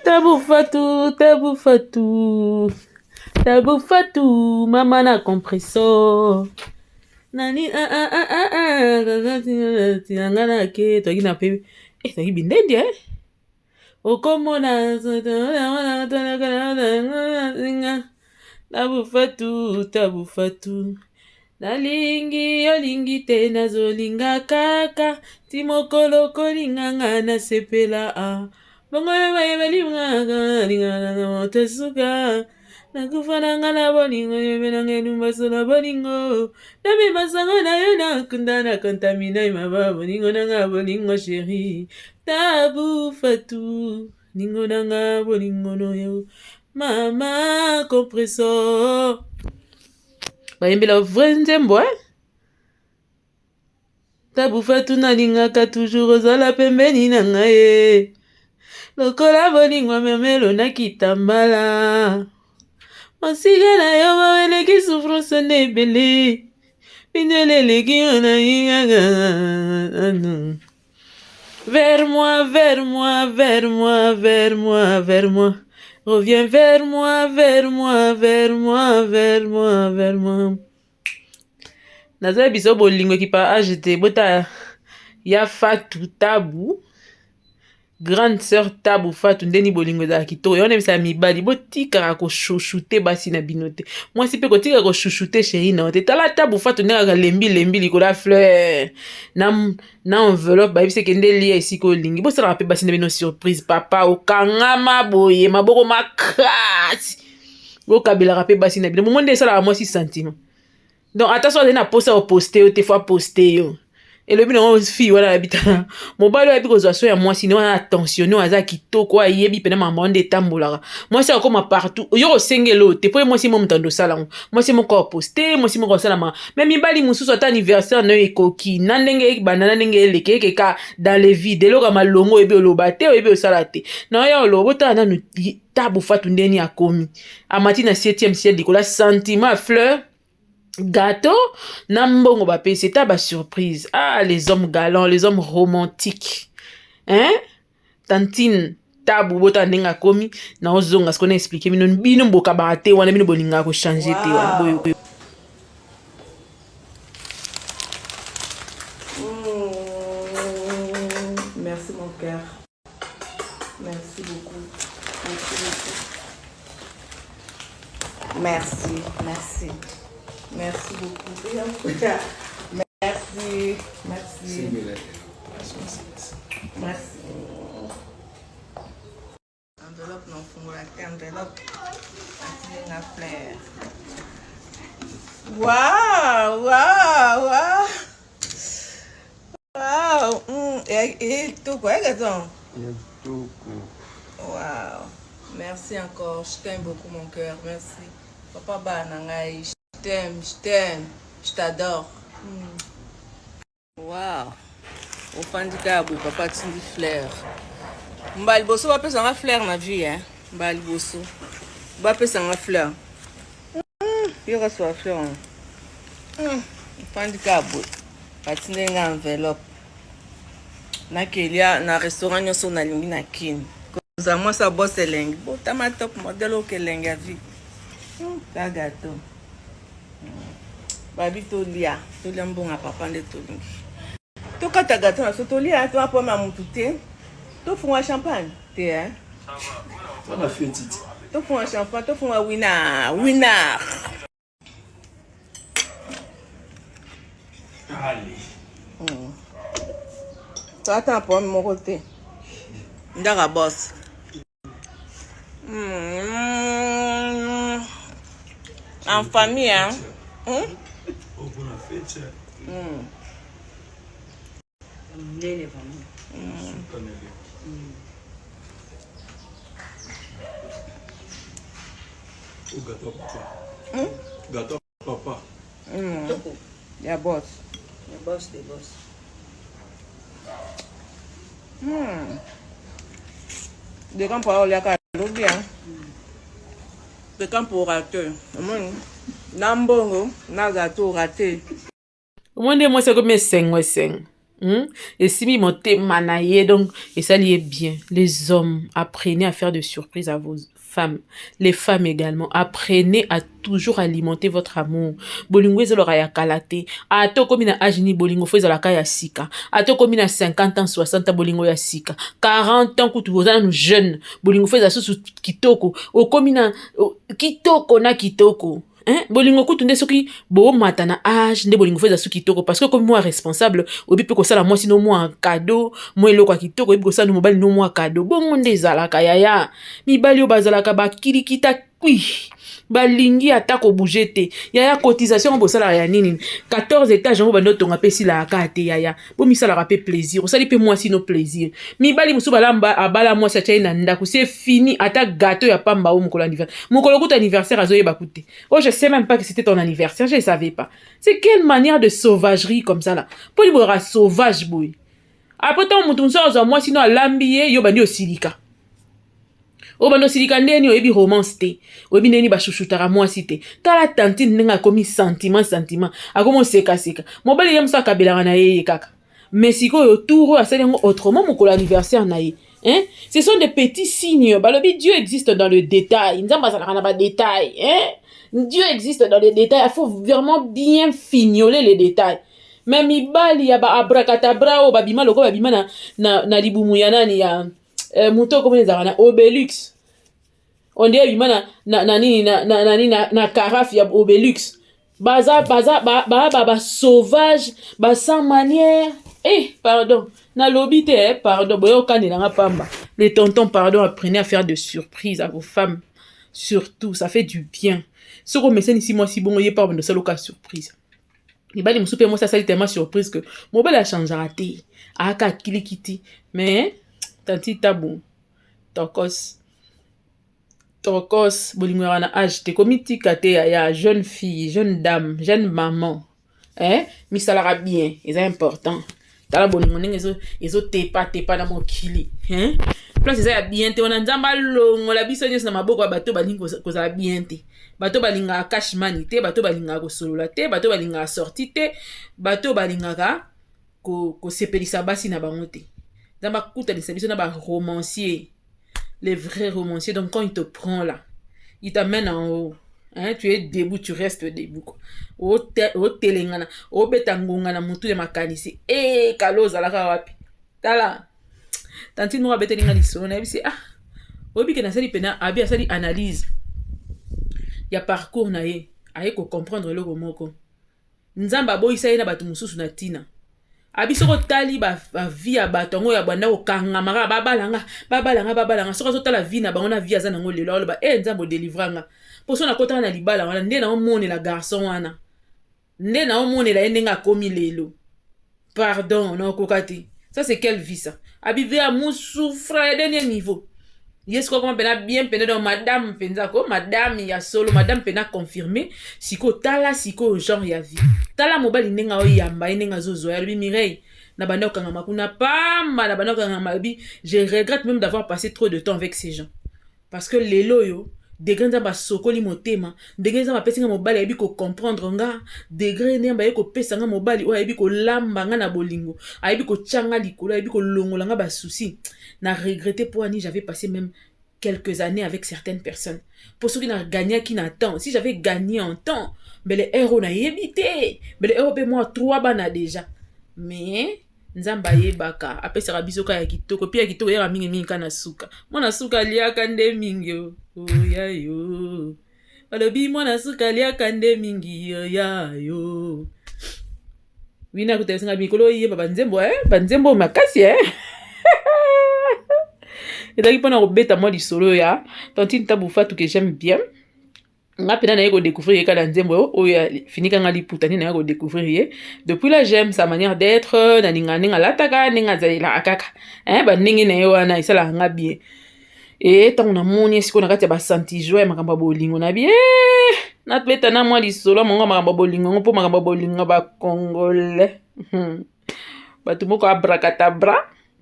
Tabu Fatou, Tabu Fatou, Tabu Fatou, mama na compresso. Nani ah ah ah ah ah tina nga na ke toki na pe eh toki bindendi eh okomona Tabu Fatou, Tabu Fatou. Nalingi olingi te nazolinga kaka ti mokolo okolinga nga nasepela ah. Bongo yo baye balingaka lingaka moto esuka nakufa na nga na bolingo yebelanga elumbaso na bolingo namema sango na yo na kunda na kontamina maba bolingo na nga bolingo sheri tabu fatu ningo na nga bolingo no yo mama compresso bayembela vrai nzembo eh? Tabu Fatou nalingaka toujours ozala pembeni na ngai eh. Lokola bolingo memelo na kitambala mosika na yo mawa eleki souffrance nde ebele bindele eleki yo na Vers moi, vers moi, vers moi, vers moi, vers moi. Reviens vers moi, vers moi, vers moi, vers moi, vers moi. Naza biso bolingo ekipa age te bota ya Fatou Tabu grande sœur Tabu Fatou ndeni bolingo ezalaka kitoko yango nayebisaka mibali botikaka kochouchoute basi na bino te mwasi mpe kotika kochouchoute chéri na yo te tala Tabu Fatou ndenge kaka lembi lembi likolo ya fleur na, na enveloppe bayebisi ekende lia esika olingi bosalaka mpe basi na bino surprise papa okangama boye maboko makasi bokabelaka mpe basi na bino momo nde esalaka mwasi sentiment donc ata so azali na posa oposte yo te fo aposte yo elobi nango fille wana ayebi tala mobali oyo ayebi kozwa so ya mwasi ne wana attentionne oyo aza kitoko oyo ayebi mpena makambo wana nde etambolaka mwasi akokoma partout yo kosengela oyo te mpo ye mwasi mo moto ando osala yango mwasi moko aposte mwasi moko asalama me mibali mosusu ata anniversaire nayo ekoki na ndenge ebanda na ndenge eleke ekeka dans le vide eloko ya malongo oyebi oloba te oyebi osala te na oya oloba botala nanu tabu fatu ndeni akomi amati na 7e ciel likolo ya sentiment fleur gâteau na mbongo bapesi eta ba surprise ah les hommes galants les hommes romantiques hein tantine tabu botala ndenge akomi naozonga sikoyo na explike bino bino bokabaka te wana bino bolingaka kochange te wana boyo Merci mon cœur. Merci beaucoup. Merci beaucoup. Merci, merci. Merci beaucoup. Merci, merci. Merci. Enveloppe non fungola te enveloppe. Atindi nga fleur. Waouh, waouh, waouh. Waouh, mm, et kitoko, eh, Gaton? Kitoko. Waouh. Merci encore. Je t'aime beaucoup, mon cœur. Merci. Papa ba na ngai, je t'aime, je t'aime. Je t'adore. Mm. Wow. Ofandi kaka boye papa atindi fleur. Mbala liboso bapesa nga fleur na vie hein. Mbala liboso bapesa nga fleur. Mm, yoka swa fleur. Mm, ofandi kaka boye. Batindi nga enveloppe. Nakelia na restaurant nyonso nalingi na Kin. Kozala mwasi ya boss elengi. Botama top modèle okelengi ya vie. Mm, ta gâteau. Babi tolia tolia mbongo ya papa nde tolingi tokata gato na biso tolia toa pome ya mutu te tofunga champagne te eh? Wana feti ti. Tofunga champagne tofunga wina wina. Allez. Toata na pome moko te ndaka boss. Mmh. En famille, hein? Mmh? Mmh. Munene vraiment. Mmh. Gâteau papa. Mmh? Gâteau papa. Mmh. Ya boss. Ya boss de boss. Mmh. De campo oliaka lobi hein. De campo raté. Omoni na mbongo na gâteau raté. Omoni nde mwasi akomi esengo esengo. Esimbi motema na ye, donc esali ye bien. Les hommes, apprenez à faire de surprises à vos femmes. Les femmes également, apprenez à toujours alimenter votre amour. Bolingo ezalaka ya kala te. Ata okomi na age nini, bolingo faut ezalaka ya sika. Ata okomi na 50 ans, 60 ans, bolingo ya sika. 40 ans kutu, oza nanu jeune, bolingo faut ezala susu kitoko. Okomi na kitoko na kitoko, hein? Bolingo kutu nde soki bomata na age nde bolingo faut eza su kitoko, parce que okomi mwa responsable, oyebi mpe kosala mwasi no mwa cadeau, mwa eloko ya kitoko, oyebi kosala no mobali no mwa cadeau. Bongo nde ezalaka, yaya. Mibali oyo bazalaka bakilikita kwi, balingi ata kobouger te, yaya. Cotisation yango bosalaka ya nini? 14 étage yango bandi otonga mpe esilaka te, yaya. Bomisalaka mpe plaisir, osali mpe mwasi no plaisir. Mibali mosusu balamba, abala mwasi, atya ye na ndako, c'est fini. Ata gâteau ya pamba o mokolo anniversaire, mokolo kuta anniversaire azoyeba ku te. Oh, je sais même pas que c'était ton anniversaire, je ne savais pas. C'est quelle manière de sauvagerie comme ça là? Mpo liboyaka sauvage boye? Après, ntango moto mosusu azwa mwasi no, alambi ye, yo bandi osilika. Oyo bandi osilika ndeni? Oyebi romance te, oyebi ndeni bashushutaka mwasi te. Tala tantine ndenge akomi sentiment sentiment, akomi osekaseka. Mobali ye mosu akabelaka na ye ye kaka, mais sikoyo tour oyo asali yango autrement, mokolo anniversaire na ye, hein? Ce sont des petits signes. Balobi Dieu existe dans le détail. Nzambe azalaka na badétail, hein? Dieu existe dans les détails. Il faut vraiment bien fignoler les détails. Mais mibali ya baabracadabra oyo babima lokola babima na libumu ya nani ya moto okomona ezalaka na Obélix, on dirait ebima na nini na carafe ya Obélix. Baza ba sauvage, ba sans manière. Eh, pardon, nalobi te, eh, pardon, boyokanelanga pamba. Les tontons, pardon, apprenez à faire de surprises à vos femmes surtout, ça fait du bien. Soki omesanisi mwasi bongo, ye pa bando osala surprise. Mibali mosusu mpe, mwasi asali tellement surprise que mobali achangeaka te, ayaka akiliki ti. Mais tanti Tabu, tokos tokos. Bolingo yaka na age te, komitika te ya jeune fille, jeune dame, jeune maman, eh? Misalaka bien, eza important. Tala bolingo ndenge ezotepatepa na mokili, hein? Place eza ya bien te wana. Nzambe alongola biso nyonso na maboko ya bato balingi kozala bien te, bato balingaka cash money te, bato balingaka kosolola te, bato balingaka sortie te, bato balingaka kosepelisa basi na bango te. Nzambe akutanisa biso na baromancier, les vrais romanciers. Donc quand il te prend là, il t'amène en haut, hein, tu es debout, tu restes debout quoi. Otelengana, obeta ngonga na motu ya makanisi e kalo ozalaka wapi. Tala tantine moko abeteli nga lisolo, nayebisi: "Ah, oyebi ke nasali pena." Abi asali analyse ya parcours na ye, aye kocomprendre eloko moko: Nzambe aboyisa ye na bato mosusu na ntina. Abi soki otali bavie ya bato yango ya banda kokangama kaka, babalanga, babalanga, babalanga, soki azotala vie na bango na vie aza nango lelo, aloba: "E Nzambe, odélivrer nga." Mpo so nakotaka na libala wana, nde naomonela garçon wana, nde naomonela ye ndenge akomi lelo, pardon, naokoka te. Ça, c'est quelle vie ça? Abi vie ya mosouffre ya dernier niveau. Ye sikoyo akoma mpena bien mpena, donc madame mpenza ko madame ya solo, madame mpena confirmé. Sikoyo tala sikoyo genre ya vie, tala mobali ndenge aoyamba ye, ndenge azozwa ye. Alobi: "Mireille, na banda kokangama kuna pamba, na banda kokangama." Alobi: "Je regrette même d'avoir passé trop de temps avec ces gens, parce que lelo oyo, degré Nzambe asokoli motema, ndenge Nzambe apesi nga mobali ayebi kocomprendre nga, degré Nzambe ayebi kopesa nga mobali oyo ayebi kolamba nga na bolingo, ayebi kotya nga likolo, ayebi kolongola nga basusi, na regrette mpo ani j'avais passé même quelques années avec certaines personnes. Mpo soki nagagnaki na temps, si j'avais gagné en temps, mbele ere oyo nayebi te, mbele ere mpe mwa trois bana déjà." Mais Nzambe ayebaka, apesaka biso kaka ya kitoko, mpe ya kitoko eyaka mingimingi kaka na suka. Mwana suka aliaka nde mingi oya yo. Balobi mwana suka aliaka nde mingi oya yo. Wina kutalisinga mikolo oyeba banzembo, eh? Banzembo makasi, eh? Ezalaki mpona kobeta mwa lisolo ya tantine Tabu Fatu que j'aime bien. Nga mpena naye kodécouvrir ye kaka na nzembo oyo finikanga liputa nde naye kodécouvrir ye. Depuis là, j'aime sa manière d'être. Nalinga ndenge alataka, ndenge azalelaka kaka, bandenge na ye wana esalaka nga bien. E ntango namoni sikoyo na kati ya basantijoie ya makambo ya bolingo na bi, nabeta na mwa lisolo ya mongo makambo ya bolingo yango, mpo makambo ya bolingo bacongolais, bato moko abracadabra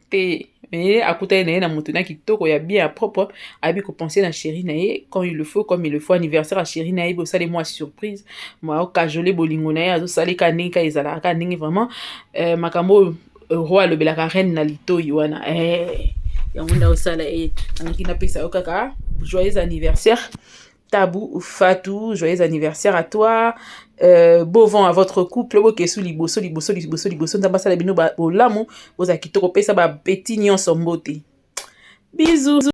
te. Mais akutani na ye na moto na kitoko ya bien, ya propre, ayebi kopenser na chéri na ye quand il le faut, comme il le faut. Anniversaire ya chéri na ye, bosali mwa surprise, mwa okajole bolingo na ye, azosalika ndenge ka ezalaka, ndenge vraiment makambo oyo. Roi alobelaka reine na litoi wana. Eh, yango nde osala e nangoki napesa yo kaka joyeux anniversaire, Tabou Fatou, joyeux anniversaire à toi. Beau vent à votre couple. Bokesu liboso, liboso, liboso, liboso. Nzambe asala bino bolamu. Bozala kitoko, pesa ba petit nyonso mbote. Bisous.